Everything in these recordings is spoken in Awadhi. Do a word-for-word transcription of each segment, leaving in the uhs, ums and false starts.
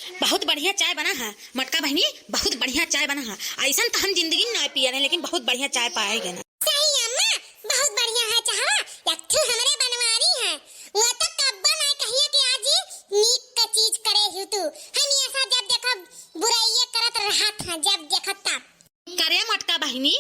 बहुत बढ़िया चाय बना है मोटका बहिनी, बहुत बढ़िया चाय बना है। अइसन त हम जिंदगी में नाय पिए रहे, लेकिन बहुत बढ़िया चाय पाए गए ना। सही अम्मा, बहुत बढ़िया है चाहवा। एक ठू हमरे बनवारी है, वो तो कब्बो नाय कहिए कि आज ही नीक का चीज करे हु तू। हम ऐसा जब देखो बुराइये करत रहत हैं, जब देखो तब। करे मोटका बहिनी,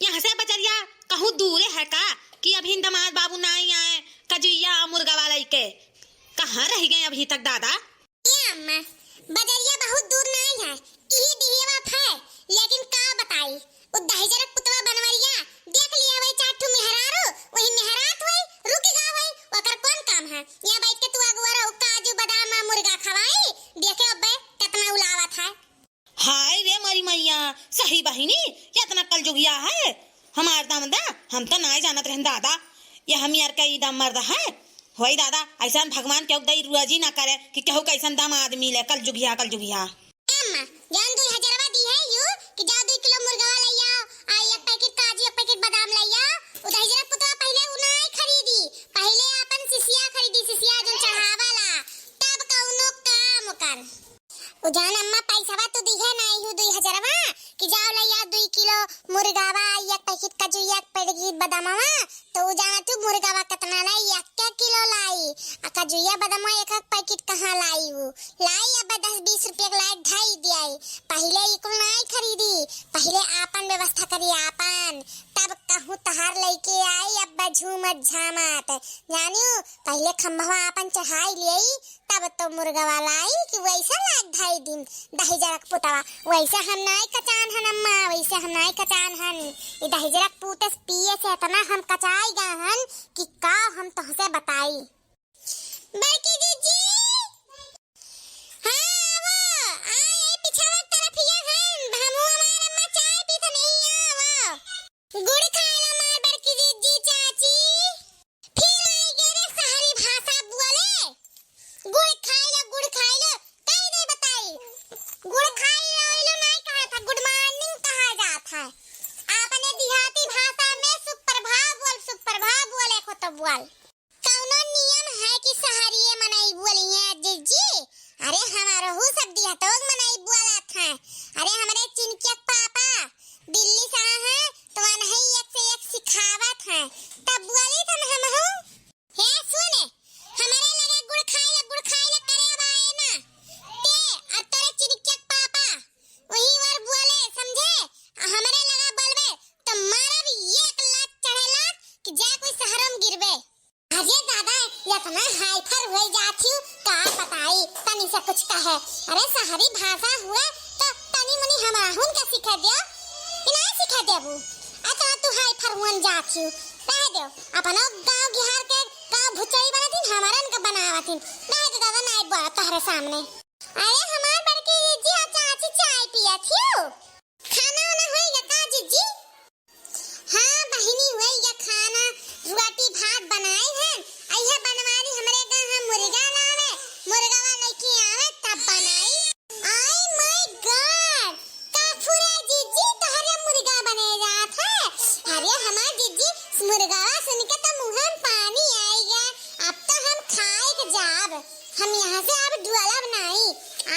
यहाँ से बजरिया कहूँ दूरे है का कि अभी दमाद बाबू नाई आए, कजुइया मुर्गा वाला के कहाँ रह गए अभी तक दादा? ए अम्मा, बजरिया बहुत दूर नाई है, इही डिहवा है, लेकिन का बताई, उ दहिजरक पुतवा बनवरिया देख लिया वही चार ठू मेहरारू, वही मेहरात वही रुक गा वही, ओकर कौन काम है? यहाँ बैठ के तू अगुआ रहो, काजू बादाम आ मुर्गा खवाई, देखे अब्बे कितना उलावत है। हाय रे मोरी मैया, सही बहिनी, ये इतना कलजुगिया है। हमार दामदा, हम तो नाय जानत रहन दादा, ये हम यार का ई दाम मर्द है। होई दादा, अइसन भगवान केहू दई रुआ जी ना करे कि केहू कइसन दामाद मिले, कलजुगिया, कलजुगिया। अम्मा, जौन दुई हजरवा दी है यू कि जाओ दुई किलो मुर्गवा लई आओ, आ एक पैकेट काजू, एक पैकेट बादाम लई आओ। उ दहिजरा पुतवा पहिले उ नाय खरीदी, पहिले आपन सिसिया खरीदी, सिसिया जौन चढ़ावाला, तब कौनो काम ओकर। उ जान अम्मा पैसवा तू दिहे नाई हूँ दुई हजरवा कि जाओ लइया दुई किलो मुर्गावा, एक पैकेट कजुइया, एक पैकेट बदामवा। तो उ जाना तू मुर्गावा कितना लाई, एक के किलो लाई। आ कजुइया बदामवा एक एक पैकेट कहाँ लाई उ? लाई अब दस बीस रुपया के लाई ढाई दियाई। पहिले ई कुल नाई खरीदी, पहिले आपन व्यवस्था करी आपन, तब कहूँ तहार लइके आई अब झूमत झामत। जानियो पहिले खम्भवा आपन चढ़ाई लियाई, तब तो मुर्गवा लाई कि वैसे लाग ढाई दिन दहिजरक पुतवा। वैसे हम नाई कचान हन अम्मा, वैसे हम नाई कचान हन। ई दहिजरक पूते से पिए से इतना हम कचाई गा हन कि का हम तोहसे बताई। बड़की जीजी, हाँ आवो, आ यही पिछवा तरफ ये हन, हमहू हमार अम्मा चाय पीत नहीं आवो। गुड़ खाए ला हमार बड़की जीजी चाची। फिर आई गे रे शहरी भाषा बोले, गुड़ खाई लो, गुड़ खाई लो, कई नहीं बताई। गुड़ खाई लो, ई लो नहीं कहा था, good morning कहा जात है। आपने देहाती भाषा में सुप्रभात बोल, सुप्रभात बोले को तो बोल। कौनो नियम है कि शहरिये मनई बोलिए जिज्जी? अरे हमारहू सब देहतोक मनई बोलत हैं। अरे हमरे चिनकिया के पापा दिल्ली से आए हैं, तो वनही एक से एक सिखावत हैं, तब बोली थन हमहू। हे सुने, हमरे लगे गुड़ खाई ले, गुड़ खाई ले करे अब आए ना। ते और तोरे चिनकिया के पापा वही वर बोले, समझे? आ हमरे लगा बोलबे तो मारब एक लात चढ़े लात कि जा कोई शहरों में गिरबे। अरे दादा, इतना हाइपर होई जात हियो, का बताई, तनी से कुछ कहे। अरे शहरी भाषा हुए तो तनी मुनी हमराहुन के सिखा दियो, कि नहीं सिखा देबू? अच्छा तू हाइपर हुन जात हियो, रह दियो, अपनो गाँव गिहार के गाँव भुचड़ी बनतिन, हमरन के बनावतिन, रह दे दादा, नहीं बोला तोहरे सामने। अरे हमार बड़की जिज्जी आ चाची चाय पियत हियो। खाना वाना होइगा का जिज्जी? हाँ बहिनी, होइगा खाना, रोटी भात बनाई हन। अइहा बनवारी हमरे गाँव हम मुर्गा लावे, मुर्गावा लइके आवे तब बनाई। आई माय गॉड, का फुरे जिज्जी तोहरे मुर्गा बने जात है? अरे हमार जिज्जी मुर्गावा सुन के तो मुँह में पानी आइगा। अब तो हम खाए के जाब, हम यहाँ से अब डुअलब नाई।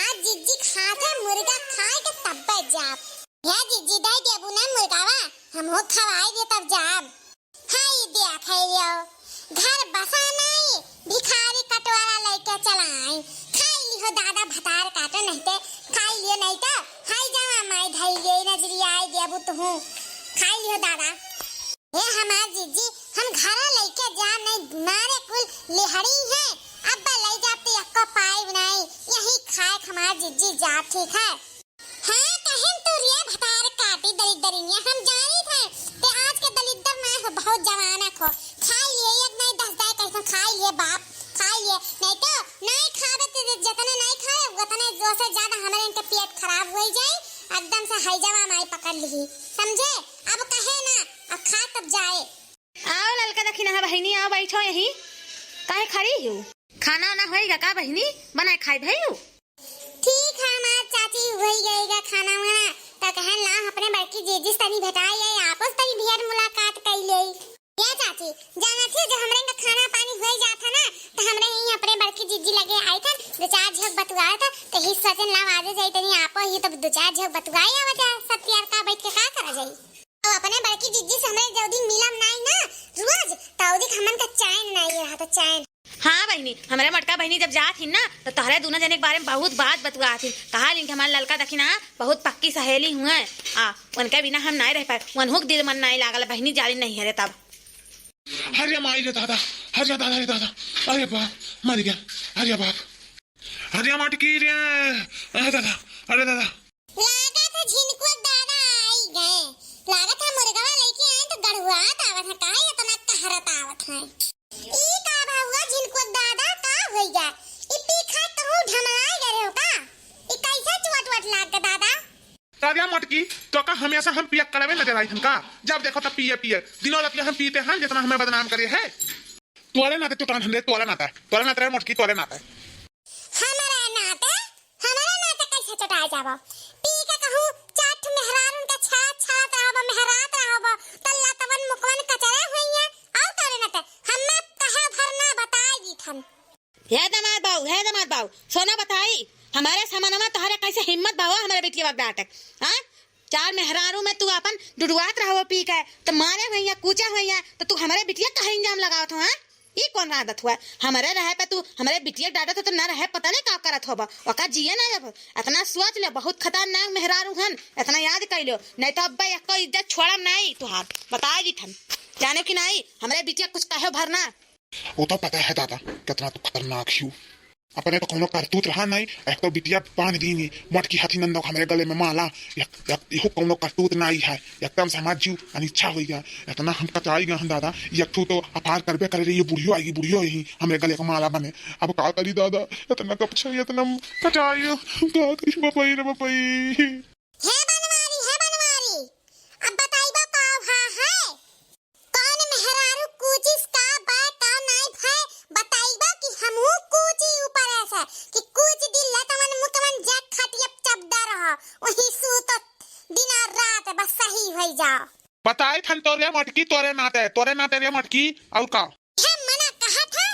आज जिज्जी खात है मुर्गा खाए के तब्बे जाब। हे जिज्जी, दे देबू ना मुर्गावा, हमहू खवाई दे तब जाब। हाय देख लियो, घर बसा नाई, भिखारी कटोरा लइके चला आई। खाई लिहो दादा, भतार काटो नहीं ते, खाई लियो नहीं तो हाय जवा माई धई गई नजरी आई देबू तुहू। खाई लिहो दादा। हे हमार जिज्जी, हम घरा लइके जा नहीं, मारे कुल लिहड़ी है, अब ले जाते यक्को पाइब नाई, यही खाए हमार जिज्जी जा, ठीक है। हाँ, कहेन तू रे भतार काटी दलिद्दरिनिया, हम जानी थे, ते आज के दलिद्दर ना हो, बहुत जवाना खो। खाई लिए, एक नहीं दस दाए कैसन खाई लिए बाप, खाई लिए, नहीं तो नहीं खावे ते जतने नहीं खावे, उतने जो से ज्यादा हमरे इनके पेट खराब होई जाई, एकदम से हैजवा माई पकड़ ली, समझे? अब कहे ना, अब खा तब जाए। आओ ललका दखिनहा बहिनी, आओ बैठो यही, काहे खड़ी हो? खाना वाना होइगा का बहिनी, बनाए खाए भई हो? ठीक है हमार चाची, होई गएगा खाना वाना। तो कहन ला अपने बड़की जीजी से तनी भेटाई आई, आपस तनी भेंट मुलाकात कई ले। ये चाची, जाना थी जो हमरे का खाना पानी होई जात है ना, तो हमरे यहीं अपने बड़की जीजी लगे आई थन, दो चार झक बतुआए था, तो ही सोचेन लाव आजे जाई तनी आपो ही, तो दो चार झक बतुआए आवा जा, सब प्यार का बैठ के का करा जाई। अब अपने बड़की जिज्जी से हमरे जल्दी मिलम नाई ना रोज, तो उदिक हमन का चैन नाई रहा, तो चैन। हाँ बहिनी, हमरे मोटका बहिनी जब जात ही ना, तो तोहरे दूनो जने के बारे में बहुत बात बतुआत ही। कहा लिन कि हमार ललका देखी ना, बहुत पक्की सहेली हुए। आ, उनके बिना हम नाई रह पाए, उनहु के दिल मन नाई लागल, बहिनी जाली नहीं है रे तब। अरे माई रे दादा, अरे दादा, अरे दादा, अरे बाप, मर गया, अरे बाप। अरे मोटकी रे, अरे दादा, अरे दादा। लागत है झिनकुआ दादा आई गए, लागत है मुर्गवा लेके आए तो गड़ुआत आवत है, काहे इतना कहरत आवत है? ई का भा हुआ झिनकुआ दादा, का होई गया? ई पी खा कहूँ ढमलाए गए हो का? ई कैसे चोट वोट लाग गए दादा? अरे मोटकी, तो का हमेशा हम पिया करवे नजर आई हमका? जब देखो तब पिए पिए, दिनों रात हम पीते हैं, जितना हमें बदनाम करे है। तोरे नाते चुटान हन रे, तोरे नाते, तोरे नाते रे मोटकी, तोरे नाते। हमारे नाते, हमारे नाते कैसे चुटाए जाबो? पी के कहूँ चार ठो मेहरारून के छात छात रहबो, मेहरात रहबो, तो लतवन मुकवन कचरे हुई है, और तोरे नाते, हमें कहे भरना बताए दी थन। हे दमाद बाऊ, हे दमाद बाऊ, सोना बताई, हमारे समनवा तोहरे कैसे हिम्मत बाऊ हमरे बिटिया बाप डांटे? हाँ? चार मेहरारू में तू आपन डुडुआत रहबो पी के, तो मारे हुइया, कूचे हुइया, तो तू हमरे बिटिया कहे इल्जाम लगावत हो, हाँ? ई कौन आदत हुआ? हमरे रहे पे तू हमरे बिटिया डांटत हो, तो न रहे, पता नहीं का करत होबा, ओका जिए ना देबो। इतना सोच ले, बहुत खतरनाक मेहरारू हन, इतना याद कर लो, नहीं तो अब्बा एको इज्जत छोड़म नहीं तुहार, बता दी थन, जाने कि नहीं, हमरे बिटिया कुछ कहे भरना। वो तो पता है दादा, कितना तू खतरनाक ही। अपने तो कौनो करतूत रहा नहीं, एक तो बिटिया बांध दीनी, मोटकी हथी नंदो हमरे गले में माला, एक, एक, इहो कौनो करतूत नहीं है, एकदम से हमार जीव अनिच्छा होई गया। इतना हम कचाई गए हैं दादा, एक ठू तो अपार करबे करे रही, ये बुढ़ियो आएगी, बुढ़ियो ही हमरे गले का माला बने। अब का करी दादा, इतना कपछाई, इतना कचाई, हम का करी बपई रे बपई। हे बनवारी, हे बनवारी, अब बताइबा का भा है? कौन मेहरारू कूचिस का बा, का नाई भय, बताइबा कि हमहू कूची ऊपर ऐसे, कि कूच दी लतवन मुतवन जा खटिया चबदा रहो, वही सूत दिन और रात बस सही होई जाओ। बताई थन तोरे मोटकी, तोरे नाते, तोरे नाते रे मोटकी, और का? हे मना कहा था,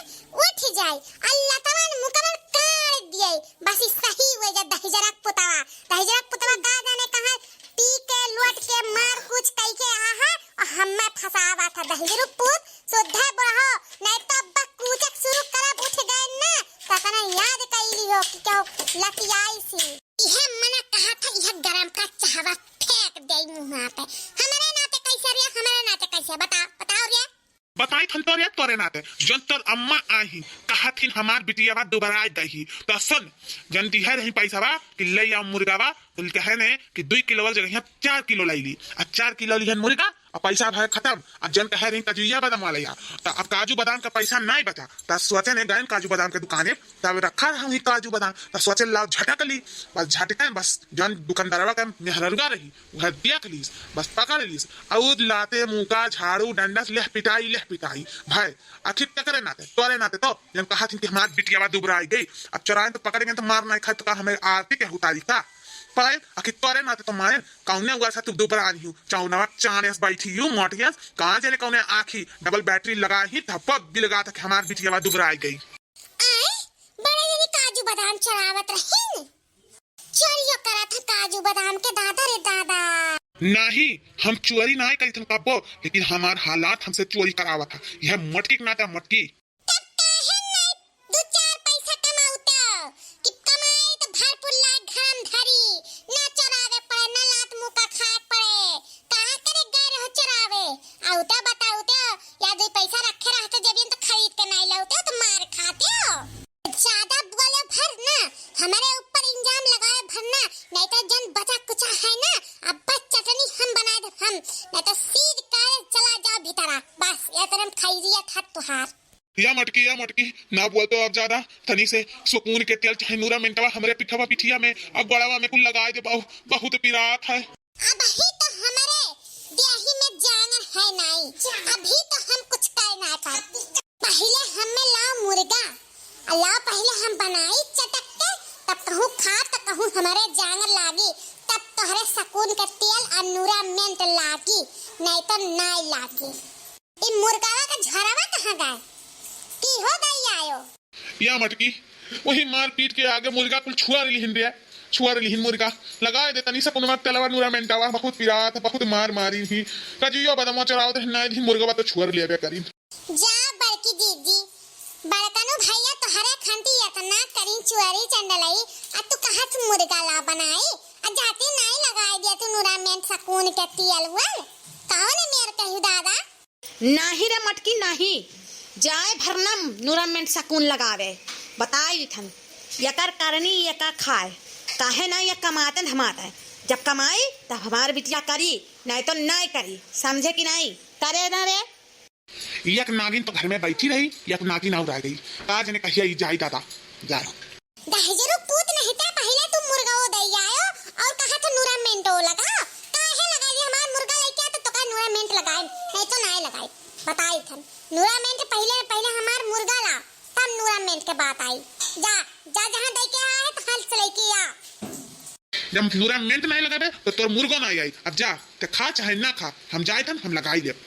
उठ जाई, अल्लाह तवन मुकवन काट दिए, बस ई सही हुए जा दहिजरा पुतवा। दहिजरा पुतवा का जाने कहाँ पी के लोट के मार कूच कई के आहा, और हमें फंसावा था दहिजरू पूत, सुधे बढ़ो, नहीं तो अब कूचक शुरू करब उठ गए ना, तो तना याद कई लियो कि क्यों लतियाई सी। इहे मना कहा था, इहे गरम का चाहवा फेंक दे मुँह पे। हमारे नाते कैसे रे, हमारे नाते कैसे, बता, बताओ रे। बताई थन तोरे, तोरे नाते, जौन तोर अम्मा आही, कहत हिन हमार बिटियावा दुबराय गही। तो सुन, जौन दिहे रही पैसावा कि ले आओ मुर्गावा, तो कहे ने कि दुई किलो वाला जगह चार किलो लाई ली। आ चार किलो लिहन मुर्गा, आ पैसा भय खतम। आ जौन कहे रही कजुइया बादाम वाला या, तो अब काजू बादाम का पैसा नाई बचा। तो सोचे ने गए काजू बादाम के दुकाने, तब रखा रहा ही काजू बादाम। तो सोचे लाओ झटक ली, बस झटके, बस जौन दुकानदारवा का मेहररुआ रही, वह देख लीस, बस पकड़ लीस। और लाते मुका झाड़ू डंडा से लेह पिटाई, लेह पिटाई। भाई, आखिर केकरे नाते? तोरे नाते तो, जौन कहा थी कि हमार बिटियावा दुबराई गई। अब चोराइन तो पकड़ गए तो मार नहीं खाए तो का हमें आरती के उतारी का? पायल, आखिर तोरे नाते तो मारे, कौने हुआ सा तू दुबरा नहीं हूँ? चौनवा चाने से बैठी हूँ, मोटिया, कहाँ जाने कौने आँखी डबल बैटरी लगा ही, धप्पा भी लगा था कि हमार बिटियावा दुबराई गई। आए, बड़े जनी काजू बादाम चोरावत रही। चोरियो करा था काजू बादाम के दादा रे दादा। नहीं, हम चोरी नाई करी थन कब्बो, लेकिन हमार हालात हमसे चोरी करावा था। यह मोटकी के नाता मोटकी। तब काहे नाई दो चार पैसा कमाउते, कि कमाई तो भरपूर लाग घरम धरी, ना चोरावे पड़े, ना लात मुका खाए पड़े। कहाँ करे गए रहो चोरावे? आउते बताउते, या दो पैसा रखे रहते जेबियन तो खरीद के नाई लाउते, तो मार खाते हो। ज्यादा बोले भर ना, हमारे ऊपर इल्जाम लगाए भर ना, नहीं तो जन बचा कुचा है ना, अब बस चटनी हम बनाए दे हम, नहीं तो सीध काले चला जाओ भीतरा। बस इतने में खैरियत है तुहार। या मोटकी, या मोटकी, ना बोल तो अब ज्यादा, तनी से सुकून के तेल चाहे नूरा मेंटवा हमरे पिठवा पिठिया में, अब गोड़वा में कुल लगाए दे, बहु-, बहुत पिरात है। अबही तो हमरे देही में जांगर है नाई, अभी तो हम कुछ कह ना पाए। पहिले हमें लाओ मुर्गा, आ लाओ पहिले हम बनाई चटक के, तब कहूँ खा तो कहूँ हमरे जांगर लागी, तब तोहरे सकून के तेल आ नूरा मेंट लागी, नहीं तो नाई लागी। ई मुर्गावा का झरवा कहाँ गए? की हो गई आयो? या मटकी, वही मारपीट के आगे मुर्गा कुल छुअर लिहिन रे, छुअर लिहिन मुर्गा। लगाए दे तनी सकुनवा तेलवा नूरामेंटवा, बहुत पिरात, बहुत मार मारी ही। कजियो बदमवा चरावत है, नाई लिहिन मुर्गवा तो छुअर लेबे करिन। जा बड़की दीदी, बड़कनू भैया तोहरे खंती एतना करिन चुअरी चंडलई, आ तू कहत मुर्गा ला बनाई, आ जाती नाई लगाए दिया तू नूरामेंट सकून के तियल उयल। कौन मेर कहू दादा? नाही रे मटकी नाही, जाए भरनम नूरामेंट सकून लगावे। बताई दिथन, यकर करनी यका खाए, काहे ना ये कमातन धमातन। जब कमाई तब हमार बिटिया करी, नहीं तो नहीं करी, समझे कि नहीं? करे ना रे। एक नागिन तो घर में बैठी रही, एक नागिन और आ गई। का जने कहिया ई जाई दादा, जाए। दहिजरू पूत नहीं ते पहिले तू मुर्गो दे आयो और कहा था नूरामेंटो लगा। काहे लगाई हमार मुर्गा लेके आ तो तोका नूरामेंट लगाए, नहीं तो नाय लगाए। बताई थन नूरामेंट पहिले, पहिले हमार मुर्गा ला, तब नूरामेंट के बात आई। जा, जा जहाँ दे के आए तो हाल से लेके आ। जब नूरामेंट नहीं लगाबे तो तोर मुर्गो नहीं आई। अब जा, ते खा चाहे ना खा, हम जाए थन, हम लगाई देब।